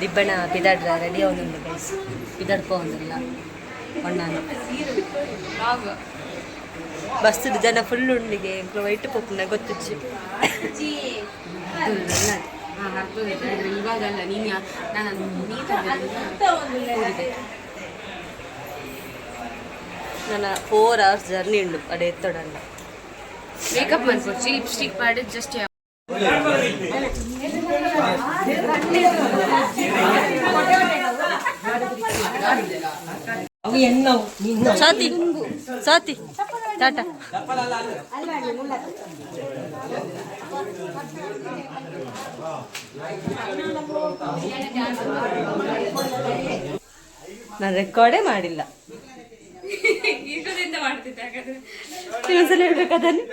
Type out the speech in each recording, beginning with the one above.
ದಿಬ್ಬಣ ಪಿದಾಡ್ರ ready ಆವೊಂದುಂಡು guys. ಪಿದಾಡ್ಪೋವೊಂದುಲ್ಲ ಒಣ್ಣಾನ. Bus ಜನ full ಉಂಡಿಗೆ, ಎಂಕ್ಲು white ಪೋಪುನ ಗೊತ್ತುಜ್ಜಿ. ಇವಾಗಲ್ಲ, ನೀನು ನಾನು ನೀಟಾಗಿ. ನನ್ನ 4 ಅವರ್ಸ್ ಜರ್ನಿ ಉಂಡು ಅಡೆ ಎತ್ತೊಡಂಡ. ಮೇಕಪ್ ಮಾಡ್ಕೊಡ್ಸಿ, ಲಿಪ್ಸ್ಟಿಕ್ ಮಾಡಿ ಜಸ್ಟ್. ಸ್ವಾತಿ, ಸ್ವಾತಿ, ಟಾಟಾ. ನಾನು ರೆಕಾರ್ಡೇ ಮಾಡಿಲ್ಲ. ಮಾಡ್ತಿದ್ದೆ ಹಾಗಾದ್ರೆ. ಇನ್ನೊಂದ್ಸಲ ಹೇಳ್ಬೇಕು ಅದನ್ನು.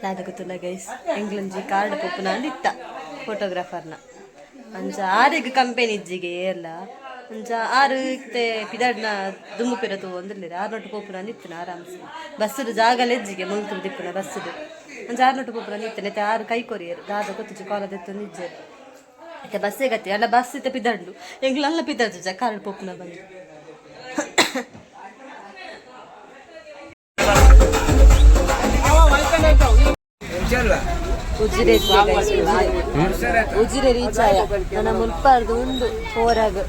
ದಾದ ಗೊತ್ತಿಲ್ಲ ಗೈಸ್, ಎಂಗ್ಲೊಂಜಿ ಕಾರ್ಡ್ ಪೊಪ್ಪುನ ಅಂದಿತ್ತ ಫೋಟೋಗ್ರಾಫರ್ನ. ಅಂಚ ಆರೆಗ್ ಕಂಪೆನಿ ಇಜ್ಜಿಗೆ ಏರ್ಲ. ಅಂಚ ಆರು ಇತ್ತೆ ಪಿದಾಡ್ನ ದುಂಬು ಪಿರ ತೂವೊಂದುಲ್ಲೆರ್. ಆರು ನೊಟ್ಟು ಪೋಪುನ ಅಂದಿತ್ತಿನ. ಆರಾಮ್ಸೆ ಬಸ್ಸುಡು ಜಾಗಲ ಇಜ್ಜಿಗೆ, ಮುಲ್ತುಡು ದಿಪ್ಪುನ ಬಸ್ಸುಡು. ಅಂಚ ಆರು ನೊಟ್ಟು ಪೋಪುನ ಅಂದಿತ್ತನೆ. ಆರು ಕೈ ಕೊರಿಯರು, ದಾದ ಗೊತ್ತುಜ್ಜಿ, ಕಾಲ ದೆತ್ತೊಂದು ಇಜ್ಜೆರ್. ಇತ್ತೆ ಬಸ್ಸೇ ಗತಿ ಅಲ್ಲ. ಬಸ್ ಇತ್ತೆ ಪಿದಾಡ್ಂಡು, ಎಂಕ್ಲ ಅಲ್ಲ ಪಿದಾಡ್ಜ ಕಾರ್ಡ್ ಪೋಪುನ ಬಂದು. ಉಜಿರೆ, ಉಜಿರೆ ರೀಚ್ ಆಯ. ನನ್ನ ಮುಲ್ಪಾರ್ದು ಉಂಡು ಫೋರಾಗ್.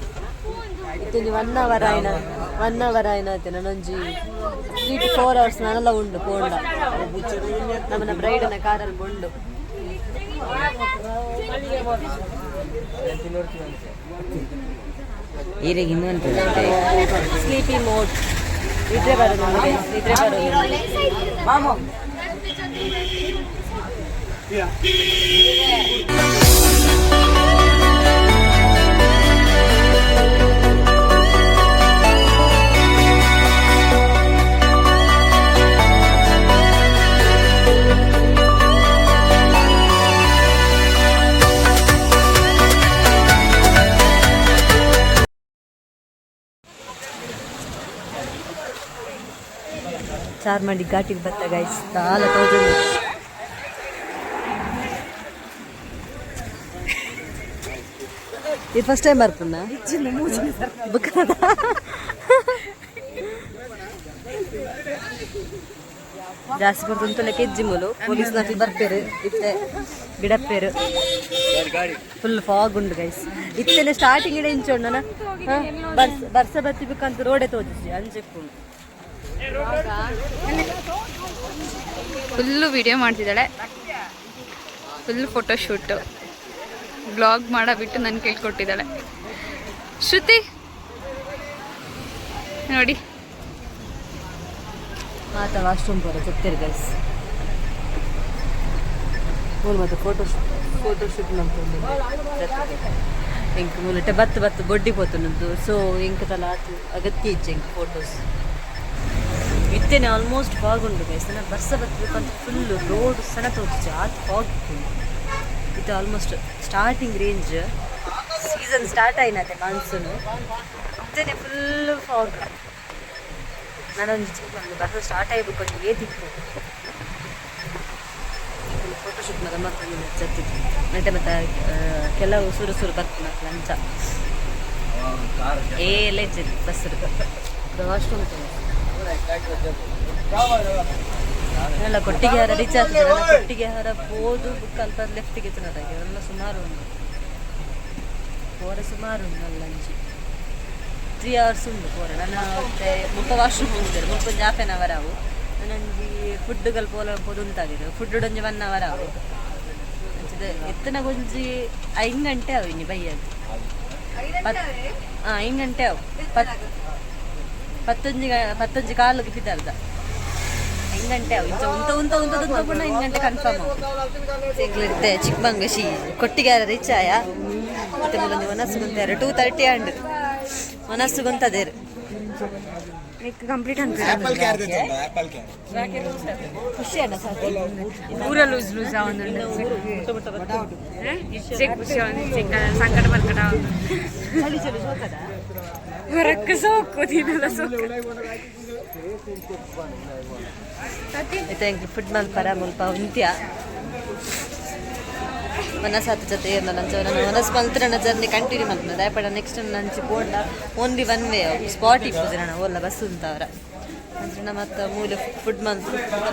ಇತ್ತೊಂಜಿ 1 ಅವರ್ ಆಯ್ನ, 1 ಅವರ್ ಆಯ್ನ. ನನೊಂಜಿ 3 ಟು 4 ಅವರ್ಸ್ ನನಲ ಉಂಡು ಪೋಂಡ. ನಮ್ಮನ ಬ್ರೈಡನ ಕಾರಲ್ಲಿ ಉಂಡು. ಈರೆಗೆ ಇನ್ನೊಂದು. Sleepy mode. ನಿದ್ರೆ ಬರೋದು ನಮಗೆ, ನಿದ್ರೆ ಬರೋದು. ಚಾರ್ಮಾಡಿ ಘಾಟಿಗೆ ಬತ್ತ ಗೈಸ್. ದಾಲ ತೋಜುಂಡು. ಇದು ಫಸ್ಟ್ ಟೈಮ್ ಬರ್ಪುನ ಬುಕ್ಕದ. ಜಾಸ್ತಿ ಬರ್ತುಂತಲೆ ಕೆಜ್ಜಿ ಮೂಲು. ಪೊಲೀಸ್ ನಕಲಿ ಬರ್ಪೇರು, ಇತ್ತೆ ಗಿಡಪ್ಪೇರು. ಫುಲ್ ಫಾಗ್ ಉಂಡು ಗೈಸ್. ಇತ್ತೆನೆ ಸ್ಟಾರ್ಟಿಂಗ್ ಇಡೆ ಇಂಚೋಣ ಬರ್ಸ ಬರ್ಸ ಬತ್ತಿಬೇಕಂತ ರೋಡೆ ತೋಜಿಸಿ ಅಂಚೆಪ್ಪುಂಡು. ಫುಲ್ಲು ವಿಡಿಯೋ ಮಾಡ್ತಿದ್ದಾಳೆ, ಫುಲ್ ಫೋಟೋಶೂಟು. ಬ್ಲಾಗ್ ಮಾಡೋ ಬಿಟ್ಟು ನನ್ನ ಕೇಳ್ಕೊಟ್ಟಿದ್ದಾಳೆ ಶ್ರುತಿ ನೋಡಿ. ಮಾತ ವಾಶ್ರೂಮ್ ಪೂರ ಜೊತೆರ್ ಗೈಸ್. ಮೂಲು ಮತ್ತೆ ಫೋಟೋ ಫೋಟೋ ಶೂಟ್ ಮಲ್ತೊಂದು. ಎಂಕ್ ಮೂಲಟೆ ಬತ್ತು ಬತ್ತು ಬೊಡ್ಡಿ ಪೋತುನದ್ದು. ಸೊ ಎಂಕ್ ತಲ ಆತು ಅಗತ್ಯ ಇಜ್ಜಿ ಎಂಕ್ ಫೋಟೋಸ್. ಇತ್ತೇನೆ ಆಲ್ಮೋಸ್ಟ್ ಫಾಗ್ ಉಂಡು ಗೈಸ್. ನನ್ನ ಬರ್ಸ ಬತ್ತಬೇಕಂತ ಫುಲ್ ರೋಡ್ ಸಣ ತೋಚಿச்சு, ಆತ್ ಫಾಗ್ ಉಂಡು. ಇದು almost starting range, season start ಆಯ್ನತೆ ಮಾನ್ಸೂನ್. ಇತ್ತೇನೆ ಫುಲ್ ಫಾಗ್. ನಾನೊಂದು ಒಂದು ಬರ್ಸ ಸ್ಟಾರ್ಟ್ ಆಗಬೇಕು ಅಂತ ಏತಿತ್ತು. ಫೋಟೋಶೂಟ್ ಮತ್ತೆ ಮತ್ತೆ ಜತ್ತಿತ್ತು. ಮತ್ತೆ ಮತ್ತೆ ಕೆಲವು ಸುರು ಸುರು ಬರ್ತದೆ ಲಂಚ ಏ ಇಜ್ಜಿ ಬಸ್. ವಾಶ್ರೂಮ್ ಎಲ್ಲ ಕೊಟ್ಟಿಗೆಹಾರ ರೀಚ್ ಆಗ್ತದೆ. ನನ್ನ ಕೊಟ್ಟಿಗೆಹಾರ ಪೋದು ಬುಕ್ ಅಲ್ಪ ಲೆಫ್ಟಿಗೆ ತಿನ್ನೋದಾಗಿ ಎಲ್ಲ ಸುಮಾರು ಉಂಟು. ಪೋರ ಸುಮಾರು ಉಂಟು ಅಲ್ಲ, ಅಂಚಿ 3 ಅವರ್ಸ್ ಉಂಟು ಪೋರ. ನನ್ನ ಮತ್ತೆ ಮುಲ್ಪ ವಾಶ್ರೂಮ್ ಉಂಟು. ಮುಲ್ಪ ಒಂಜಿ ಹಾಫ್ ಆನ್ ಅವರ್ ಆವು. ನಾನೊಂಜಿ ಫುಡ್ಡುಗಳು ಪೋಲ ಪೋದುಂತಾಗಿದೆ. ಫುಡ್ ಒಂಜಿ 1 ಅವರ್ ಆವು. ಅಂಚಿದ ಎತ್ತನ ಒಂಜಿ 5 ಗಂಟೆ ಅವು ಇನ್ನು ಬಯ್ಯಗ್. 10, ಹಾಂ, 5 ಗಂಟೆ ಅವು. 10 ಪತ್ತೊಂಜಿ 10:15ಕ್ಕೆ ಪಿದಾರ್ದ. 5 ಗಂಟೆ ಅವು. ಇಂಚ ಉಂತ ಉಂತ ಉಂತ ಉಂತ ಪುನಃ 5 ಗಂಟೆ ಕನ್ಫರ್ಮ್ ಅವು. ಇತ್ತೆ ಚಿಕ್ಕಮಂಗ್ಳೂರು ಕೊಟ್ಟಿಗೆಹಾರ ರೀಚ್ ಆಯ. ಮತ್ತೆ ಮೂಲೊಂಜಿ ವನಸ್ಸು ಗುಂತಾರ. 2:30 ಆಂಡ್ ವನಸ್ಸು ಗುಂತದೇರು. ಕಂಪ್ಲೀಟ್. ಆಪಲ್ ಕ್ಯಾರ್ ಆಪಲ್ ಕ್ಯಾರ್. ಖುಷಿ ಅಣ್ಣ ಸಾಕು. ಪೂರ ಲೂಸ್ ಲೂಸ್ ಒಂದು. ಇಚ್ಚೆ ಖುಷಿ ಒಂದು ಸಂಕಟ ಬರ್ಕಡ. ಚಳಿ ಚಳಿ ಸೋಕದ. ಹೊರಕ್ಕೆ ಸೋಕು ತಿನ್ನಲ್ಲ ಸೋಕು. ಇತ್ತೆ ಎಂಕ್ ಫುಡ್ ಮಲ್ಪರ ಮುಲ್ಪ ಉಂತ್ಯ. ಮನಸಾತ ಜೊತೆ ಏರ್ನಲ್ಲ ಅಂಚ ನನ್ನ ಮನಸ್ಸು ಮಲ್ತ್ರ ಜರ್ನಿ ಕಂಟಿನ್ಯೂ ಮಲ್ಪನ ದಯಪಡ ನೆಕ್ಸ್ಟ್ ನಂಚಿ ಪೋಂಡ ಓನ್ಲಿ ಒನ್ ವೇ ಸ್ಪಾಟ್ ಇಪ್ಪುಜಿ ನನ್ನ ಓಲ್ಲ ಬಸ್ ಉಂತವರ ಅಂಚ ಮತ್ತೆ ಮೂಲೆ ಫುಡ್ ಮಂತ್ ಫುಡ್ ಮಾತ್ರ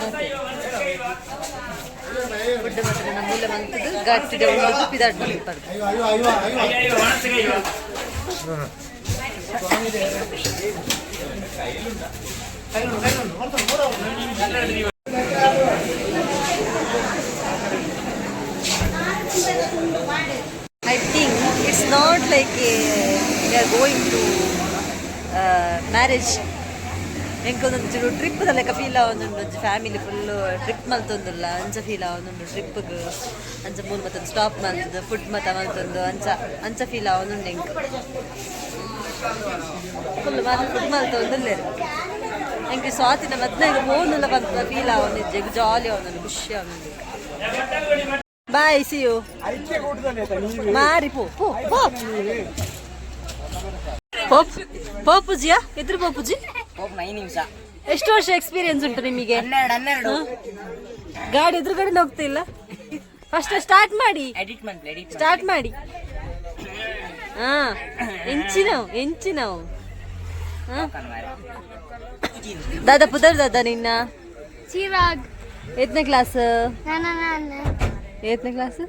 ನನ್ನ ಮೂಲೆ ಮಂತದ್ದು ಗಟ್ಟಿಡೆ ಉಂಡು ಪಿದಾಡ್ ಮಲ್ಪದು. I think it's not like we are going to marriage. ಎಂಕೊಂದೊಂದು trip ಲೆಕ್ಕ ಫೀಲ್ ಆವೊಂದುಂಡು. ಒಂಜಿ ಫ್ಯಾಮಿಲಿ ಫುಲ್ ಟ್ರಿಪ್ ಮಲ್ತೊಂದುಲ್ಲ ಅಂಚ ಫೀಲ್ ಆವೊಂದುಂಡು. ಟ್ರಿಪ್ಗ್ ಅಂಚ ಮೂಲು ಮತ್ತೊಂದು ಸ್ಟಾಪ್ ಮಲ್ತದ್ದು ಫುಡ್ ಮತ ಮಲ್ತೊಂದು ಅಂಚ ಅಂಚ ಫೀಲ್ ಆವೊಂದುಂಡು. ಎಂಕ್ ಫುಲ್ ಮಾತ ಫುಡ್ ಮಲ್ತೊಂದುಲ್ಲೆರ್. ಎಂಕ್ ಸ್ವಾತಿನ ಮದ್ಮೆಗ್ ಪೋನುಲ ಪನ್ಪುನ ಫೀಲ್ ಆವೊಂದಿಜ್ಜಿ. ಜಾಲಿ ಆವೊಂದುಂಡು, ಖುಷಿ ಆವೊಂದುಂಡು. Boy, C you. ಮಾರಿ ಪೋ ಪೋ ಪೋ ಪೋಪ್ ಪೋಪುಜಿಯಾ ಎದುರು ಪೋಪುಜಿ. 5 ನಿಮಿಷ. ಎಷ್ಟು ವರ್ಷ ಎಕ್ಸ್ಪೀರಿಯನ್ಸ್ ಉಂಟು ನಿಮಗೆ? 12, 12. ಗಾಡಿ ಎದುರುಗಡೆ ಹೋಗ್ತಿಲ್ಲ. ಫಸ್ಟ್ ಸ್ಟಾರ್ಟ್ ಮಾಡಿ. ಎಡಿಟ್ ಮಾಡ್ಲಿ, ಎಡಿಟ್. ಸ್ಟಾರ್ಟ್ ಮಾಡಿ. ಹಾ, ಎಂಚಿನವು ಎಂಚಿನವು. ಹಾ ದಾದಾ ಪುದರ್ ದಾದಾ ನಿನ್ನ? ಚಿರಾಗ್. ಏತ್ನೇ ಕ್ಲಾಸ್? ನಾನು ನಾಲ್ನೇ. ಏತ್ನೇ ಕ್ಲಾಸ್?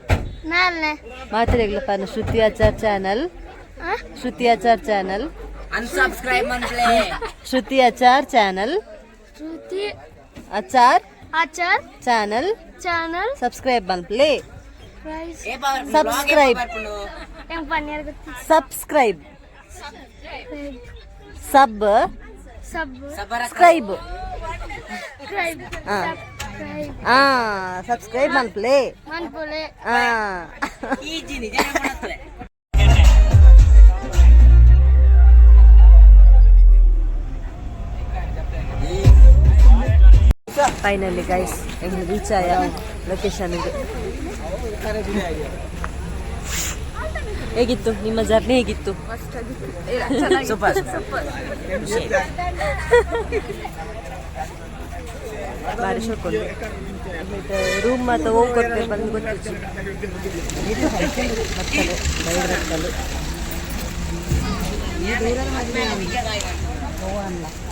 ನಾಲ್ನೇ. ಮಾತಾಡಿಗ್ಲಪ್ಪ. Shruti Achar channel. Shruti Achar channel. Unsubscribe ಮಾಡ್ಲೆ. Shruti Achar channel. Shruti Achar Achar channel. Channel. Subscribe ಮಲ್ಪ್ಲೆ. ಪ್ರೈಸ್. ಸಬ್ಸ್ಕ್ರೈಬ್. ಹೆಂಗ್ ಪನ್ನೀರ್ ಗೊತ್ತಿ. Subscribe, sub subscribe. ಕ್ರೈಬ್. ಹಾ. ಸಬ್ಸ್ಕ್ರೈಬ್. ಆ ಸಬ್ಸ್ಕ್ರೈಬ್ ಮಲ್ಪ್ಲೆ. ಮನ್ಪುಲೆ. ಆ. ಈಜಿ ನಿಜ. ಫೈನಲಿ ಗೈಸ್, ಎಂಗ್ ರೀಚ್ ಆಯ ಲೊಕೇಶನ್. ಹೇಗಿತ್ತು ನಿಮ್ಮ ಜರ್ನಿ? ಹೇಗಿತ್ತು? Super, super. ಬಾರಿ ಶೋಕೊಂಡು ರೂಮ್ ಮಾತ್ರ ಹೋಗಿ ಕೊಡ್ತೇವೆ ಬಂದು ಗೊತ್ತಿತ್ತು. ಬರ್ತಲೆ ಬೈಡ್ ಬರ್ತಲೆ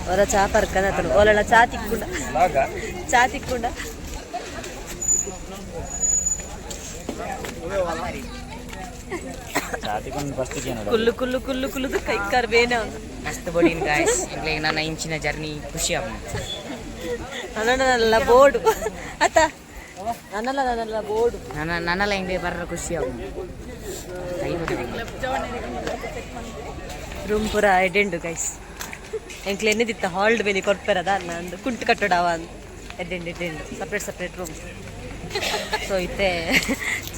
ಹೊರ ಚಾ ಪರ್ಕನ ಅತನು ಓಲಣ ಚಾ ತಿಕ್ಕುಂಡ, ಚಾ ತಿಕ್ಕುಂಡ. ಕುಲ್ಲು ಕುಲ್ಲು ಕುಲ್ಲು ಕುಲ್ಲುದು ಕೈ ಬೇನ. ಮಸ್ತ್ ಬಡಿನ್ ಗಾಯ್ಸ್. ನನ್ನ ಇಂಚಿನ ಜರ್ನಿ ಖುಷಿ ಆಗ. ನನ್ನ ಬೋರ್ಡು ಅತ್ತ ನನ್ನಲ್ಲ ನನ್ನಲ್ಲ ಬೋರ್ಡು. ನನ್ನ ನನ್ನಲ್ಲ ಹಿಂಗೆ ಬರ್ರ ಖುಷಿ ಆಗ ಕೈ. ರೂಮ್ ಪೂರ ಎಡೆಂಡು ಗೈಸ್. ಎಂಕ್ಲೆ ಎನ್ನಿದಿತ್ತ ಹಾಲ್ಡ್ ಬೇಲಿ ಕೊಡ್ಪೆರದ ನಂದು ಕುಂಟು ಕಟ್ಟಡವ ಅಂದ್. ಎಡ್ಡೆಂಡು ಎಡ್ಡೆಂಡು ಸಪ್ರೇಟ್ ಸಪ್ರೇಟ್ ರೂಮ್. ಸೊ ಇತ್ತೆ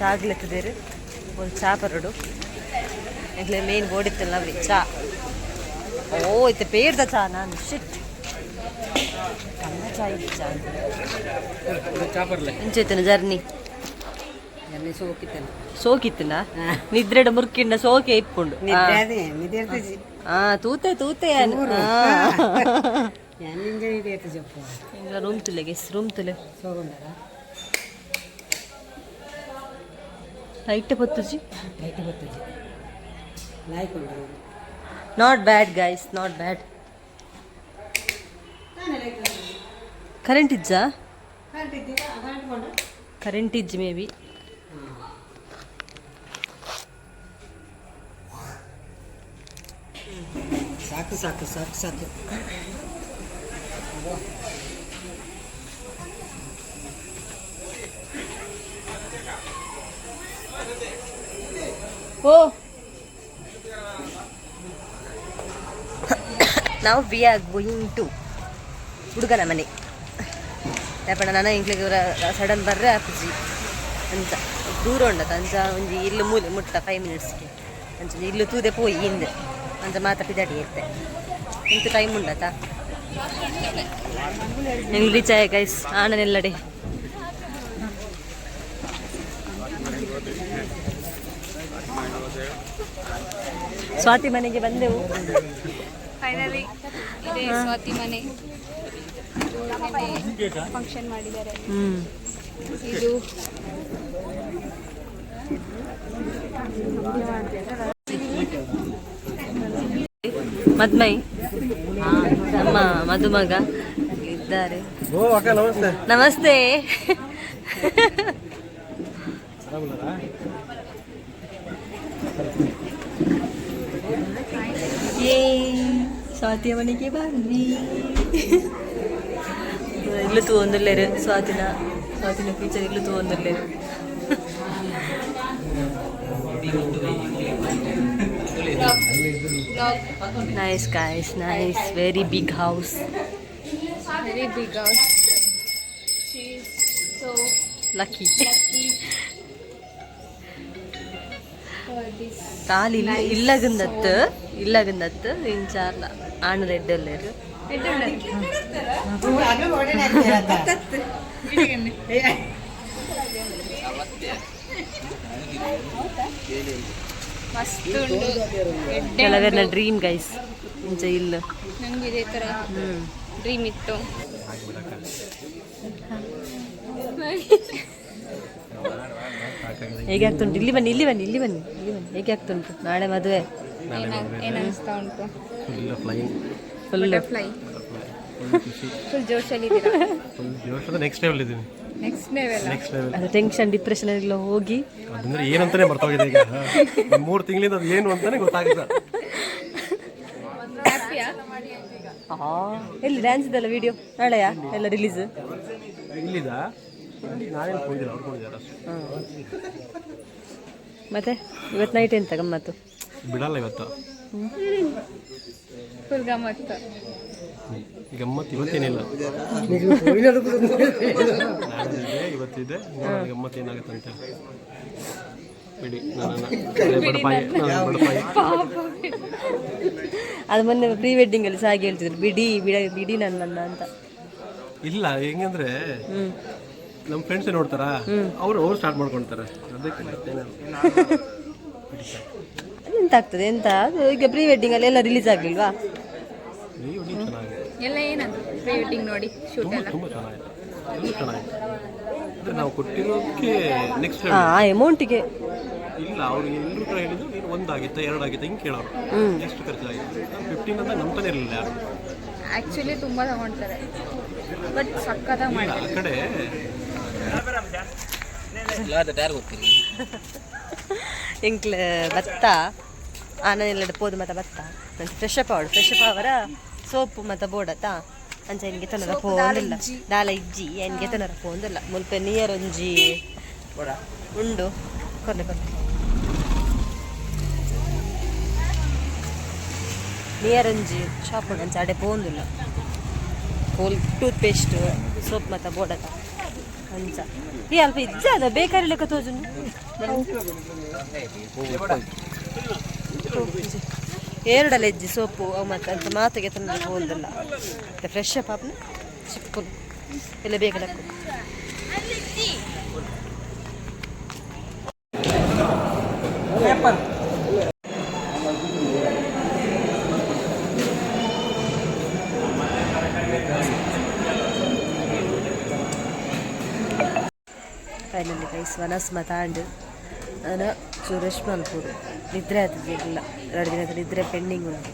ಚಾಗ್ಲೆತ್ತದೇರು ಒಂದು ಚಾ ಪರಡು. ಎಂಕ್ಲೆ ಮೇನ್ ಬೋರ್ಡ್ ಇತ್ತಲ್ಲ ಅವಿ ಚಾ. ಓ, ಇತ್ತೆ ಪೇರ್ದ ಚಾ. ನಾನು ಶಿಟ್ ಕನ್ನ ಚಾ ಇತ್ತು ಚಾ. ಇಂಚೈತನ ಜರ್ನಿ ಸೋಕಿತ್ತನ ನಿದ್ರೆಡ ಮುರ್ಕಿಂಡ ಸೋಕೆ ಇಪ್ಪುಂಡು. ಆ ತೂತೆ ತೂತೆ. ರೂಮ್ ತುಲೆ ಗೆಸ್, ರೂಮ್ ತುಲೆ. ಲೈಟ್ ಪತ್ತುಜಿ. Not bad guys, not bad. Current ಇಜ್ಜಾ? ಕರೆಂಟ್ ಇಜ್ಜಿ ಮೇ ಬಿ. ಸಾಕು ಸಾಕು ಸಾಕು ಸಾಕು. ಓ, ನಾವು we are going to ಹುಡುಗನ ಮನೆ. ಯಾಪಣ್ಣ ನನ್ನ ಇಂಕ್ಲಿಗೆ ಸಡನ್ ಬರ್ರೆ ಆಪುಜಿ ಅಂಚ ದೂರ ಉಂಡತ. ಅಂಚ ಒಂಜಿ ಇಲ್ಲು ಮೂಲೆ ಮುಟ್ಟ 5 ಮಿನಿಟ್ಸ್ಗೆ ಅಂಚ ಇಲ್ಲು ತೂದೆ ಪೋಯಿ ಹಿಂದೆ ಅಂಚ ಮಾತ ಪಿದಾಡಿ ಇತ್ತೆ. ಇಂತ ಟೈಮ್ ಉಂಡತ. ಎಂಗ್ಲು ರೀಚ್ ಆಯ ಗೈಸ್ ಆಣನೆಲ್ಲಡೆ. ಸ್ವಾತಿ ಮನೆಗೆ ಬಂದೆವು. ಫೈನಲಿ ಇದೆ ಸ್ವಾತಿ ಮನೆ. ಫಂಕ್ಷನ್ ಮಾಡಿದ್ದಾರೆ. ಹ್ಮ್ ಇದು ಮದ್ಮೈ, ನಮ್ಮ ಮದುಮಗ ಇದ್ದಾರೆ. ನಮಸ್ತೆ. ನಮಸ್ತೆ. ಏ, ಸ್ವಾತಿಯ ಮನೆಗೆ ಬಂದ್ವಿ. ಇಲ್ಲು ತೂವೊಂದುಲ್ಲೆರ್. ಸ್ವಾತಿನ ಸ್ವಾತಿನ feature ಇಲ್ಲು ತೂವೊಂದುಲ್ಲೆರ್. Nice guys, nice, very big house. Very big house. She is so lucky. Lucky for this. ತಾಲಿ ಇಲ್ಲಗಂದತ್ತು ಇಲ್ಲಗಂದತ್ತು. ಇಂಚಾರ್ಲ ಆಣ್ ರೆಡ್ಡಲ್ಲೇರು. ಮಸ್ತ್ ಉಂಡು. ಕೆಲವೆರ್ನ ಡ್ರೀಮ್ ಗೈಸ್ ಇಂಚ ಇಲ್ಲ. ನಂಗೆ ಇದೇ ಥರ ಡ್ರೀಮ್ ಇತ್ತು. ಹೇಗೆ ಆಗ್ತುಂಟು? ಇಲ್ಲಿ ಬನ್ನಿ, ಇಲ್ಲಿ ಬನ್ನಿ, ಇಲ್ಲಿ ಬನ್ನಿ, ಇಲ್ಲಿ ಬನ್ನಿ. ಹೇಗೆ ಆಗ್ತುಂಟು? ನಾಳೆ ಮದುವೆ. ಏನು ಅನಿಸ್ತಾ ಉಂಟು? ಫ್ಲೈಯಿಂಗ್. ಫುಲ್. ಬಟರ್ಫ್ಲೈ. ಫುಲ್ ಜೋಶಲ್ಲಿ ಇದ್ದೀರಾ? ಫುಲ್ ಜೋಶದ ನೆಕ್ಸ್ಟ್ ಲೆವೆಲ್ ಇದ್ದೀನಿ. Next level. Next level. ಅದು ಟೆನ್ಷನ್, ಡಿಪ್ರೆಷನ್ ಎಲ್ಲ ಹೋಗಿ. ಅದಂದ್ರೆ ಏನಂತಾನೆ ಮರ್ತೋಗಿದೆ ಈಗ. 3 ತಿಂಗಳಿಂದ ಅದು ಏನು ಅಂತಾನೆ ಗೊತ್ತಾಗಿಲ್ಲ. ಹ್ಯಾಪಿಯಾ? ಆ, ಎಲ್ಲಿ ಡ್ಯಾನ್ಸ್ ಇದೆಲ್ಲ ವಿಡಿಯೋ ನಾಳೆಯಾ ಎಲ್ಲ ರಿಲೀಸ್? ಇಲ್ಲಿದ ನಾನೇನು ಹೋಗಿಲ್ಲ, ಅವ್ರು ಹೋಗಿದ್ದಾರೆ ಅಷ್ಟೇ. ಮತ್ತೆ ಇವತ್ತು ನೈಟ್ ಎಂತ ಗಮ್ಮತ್ತು? ಬಿಡಲ್ಲ ಇವತ್ತು. ಫುಲ್ ಗಮ್ಮತ್ತು. ಗಮ್ಮತ್ತು ಇವತ್ತೇನಿಲ್ಲ. ನಾಳೆದಿದೆ, ಇವತ್ತಿದೆ. ನೋಡೋಣ ಗಮ್ಮತ್ತು ಏನಾಗುತ್ತೆ ಅಂತ. ಬಿಡಿ ನನ್ನ, ಬಡಪಾಯಿ ನಾನು, ಬಡಪಾಯಿ. ಅದು ಮೊನ್ನೆ ಪ್ರೀ ವೆಡ್ಡಿಂಗ್ ಅಲ್ಲಿ ಸಹ ಹಾಗೆ ಹೇಳ್ತಿದ್ರು, ಬಿಡಿ ಬಿಡ ಬಿಡಿ ನನ್ನನ್ನ ಅಂತ. ಇಲ್ಲ, ಹೆಂಗಂದ್ರೆ ನಮ್ಮ ಫ್ರೆಂಡ್ಸ್ ನೋಡ್ತಾರ, ಅವ್ರು ಅವ್ರು ಸ್ಟಾರ್ಟ್ ಮಾಡ್ಕೊಳ್ತಾರೆ. ಅದಕ್ಕೆ ಮತ್ತೇನಿಲ್ಲ. ಎಂತ ಆಗ್ತದೆ ಎಂತ ಅದು? ಈಗ ಪ್ರೀ ವೆಡ್ಡಿಂಗ್ ಅಲ್ಲಿ ಎಲ್ಲ ರಿಲೀಸ್ ಆಗ್ಲಿಲ್ವಾ? ಪ್ರೀ ವೆಡ್ಡಿಂಗ್ ಚೆನ್ನಾಗಿದೆ. ಎಲ್ಲ ಏನಂದ್ರು ಪ್ರೀ ವೆಡ್ಡಿಂಗ್ ನೋಡಿ ಶೂಟ್ ತುಂಬ ಎಲ್ಲ? ತುಂಬ ಚೆನ್ನಾಗಿದೆ, ಎಲ್ಲ ಚೆನ್ನಾಗಿದೆ. ಅಂದರೆ ನಾವು ಕೊಟ್ಟಿರೋದಕ್ಕೆ ನೆಕ್ಸ್ಟ್ ಆ ಅಮೌಂಟಿಗೆ. ಇಲ್ಲ, ಅವ್ರು ಎಲ್ಲರೂ ಕೂಡ ಹೇಳಿದ್ರು, ನೀನು ಒಂದಾಗಿತ್ತ, ಎರಡಾಗಿತ್ತ, ಹಿಂಗೆ ಕೇಳೋರು, ಎಷ್ಟು ಖರ್ಚಾಗಿತ್ತು. 15 ಅಂತ ನಂಬ್ತಾನೆ ಇರಲಿಲ್ಲ ಯಾರು. ಆ್ಯಕ್ಚುಲಿ ತುಂಬ ತಗೊಳ್ತಾರೆ, ಬಟ್ ಸಕ್ಕತ್ತಾಗಿ ಇಲ್ಲ, ಮಾಡ್ತಾರೆ. ಆ ಕಡೆ. ಗೊತ್ತಿಲ್ಲ. ಎಂಕ್ಲ ಬತ್ತ ಆನಂದ ಪೋದು ಮತ್ತ ಬತ್ತ ನಂಗೆ ಫ್ರೆಶ್ ಅಪ್ ಆವಡು, ಫ್ರೆಶ್ ಅಪ್ ಅವರ ಸೋಪು ಮತ್ತ ಬೋಡತ್ತ ಅಂಚ ಎನ್ಗೆ ತನರ ಪೋಂದಿಲ್ಲ, ದಾಲ ಇಜ್ಜಿ. ಎನ್ಗೆ ತನರ ಪೋಂದಿಲ್ಲ. ಮುಲ್ಪ ನಿಯರ್ ಒಂಜಿ ಉಂಡು, ಕೊರ್ಲೆ ಕೊರ್ಲೆ. ನಿಯರ್ ಒಂಜಿ ಶಾಪ್ ಉಂಡು, ಅಂಚ ಅಡೆ ಪೋಂದಿಲ್ಲ. ಹೋಲ್ ಟೂತ್ ಪೇಸ್ಟ್ ಸೋಪ್ ಮತ್ತ ಬೋಡತ್ತ ಅಂಚ. ಈ ಅಲ್ಪ ಇಜ್ಜ ಅದ ಬೇಕಾರಿ ಲೆಕ್ಕ ತೋಜುನು. ಎರಡಲ್ಲ ಹೆಜ್ಜೆ ಸೋಪು ಅವು ಮತ್ತೆ ಅಂತ ಮಾತಿಗೆ ತಂದು ಹೋದಲ್ಲ. ಮತ್ತೆ ಫ್ರೆಶ್ ಅಪ್ ಆಪ್ನ ಚಿಕ್ಕುನು ಎಲ್ಲ ಬೇಗ ಲೆಕ್ಕ. ಫೈನಲಿ ಗೈಸ್, ವನಸ್ ಮತಾಂಡ್ ನಾನು ಚೂರು ರೆಸ್ಟ್ ಮಲ್ಪೊಡು. ನಿದ್ರೆ ಆತಿದ್ದಿಲ್ಲ, 2 ದಿನದ ನಿದ್ರೆ ಪೆಂಡಿಂಗ್ ಉಂಟು.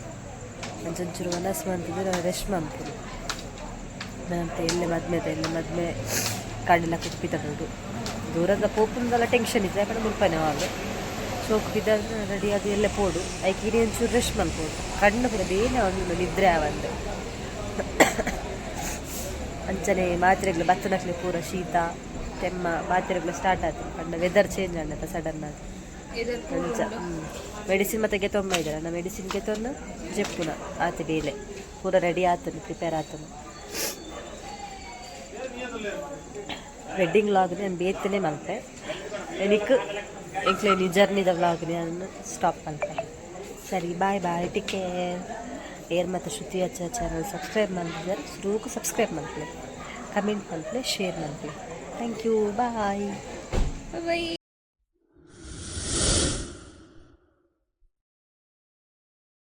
ಒಂಚೂರು ವನಸ್ ಮಂತಿದ್ದು ನಾನು ರೆಸ್ಟ್ ಮಲ್ಪೊಡು. ನಂತ ಎಲ್ಲೆ ಮದ್ಮೆದ ಎಲ್ಲೆ ಮದ್ಮೆ ಕಾಂಡೆಲ ಪಿದಡೋಡು. ದೂರದ ಪೋಪುಂದಲ ಟೆನ್ಷನ್ ಇತ್ತು, ಯಾಕಂದ್ರೆ ಮುಲ್ಪನೆ ಅವಾಗ ಸೋಕು ಪಿದಾದ್ರೆ ರೆಡಿ ಅದು ಎಲ್ಲೆ ಪೋಡು. ಐಕ್ ಇಡೀ ಒಂಚೂರು ರೆಸ್ಟ್ ಮಲ್ಪೊಡು. ಕಣ್ಣು ಪೂರ ಬೇನೆ ಒಂದು, ನಿದ್ರೆ ಆವಂದು. ಅಂಚನೆ ಮಾತ್ರೆಗಳು ಬತ್ತನಕ್ಲೆ ಪೂರ ಶೀತ ತೆಮ್ಮ ಮಾತ್ರೆಗಳು ಸ್ಟಾರ್ಟ್ ಆಯ್ತು. ಪಂಡ ವೆದರ್ ಚೇಂಜ್ ಆಂಡತ ಸಡನ್ ಆಗಿ ಅಂಚ. ಮೆಡಿಸಿನ್ ಮತ್ತೆ ಗೆತೊಮ್ಮ ಇದ್ದಾರೆ ನಾ ಮೆಡಿಸಿನ್ ಗೆತೊನ್ನ ಜೆಪ್ಪುನ ಆತ ಬೇಲೆ ಪೂರ ರೆಡಿ ಆತನು, ಪ್ರಿಪೇರ್ ಆತನು. ವೆಡ್ಡಿಂಗ್ ವ್ಲಾಗ್ ನಾನು ಬೇತನೆ ಮಲ್ಪೆ. ಎನಿಕ್ ಎಂಕ್ಲೆ ಜರ್ನಿದ ವ್ಲಾಗ್ ನಾನು ಸ್ಟಾಪ್ ಮಲ್ಪೆ. ಸರಿ, ಬಾಯ್ ಬಾಯ್, ಟೇಕ್ ಕೇರ್. ಏರ್ ಮತ್ತು ಶ್ರುತಿ ಅಚ್ಚ ಚಾನಲ್ ಸಬ್ಸ್ಕ್ರೈಬ್ ಮಲ್ತಿದ್ದಾರೆ, ಸುರೂಕು ಸಬ್ಸ್ಕ್ರೈಬ್ ಮಲ್ಪಲೆ, ಕಮೆಂಟ್ ಮಲ್ಪಲೆ, ಶೇರ್ ಮಲ್ಪಲೆ. Thank you, bye. Bye.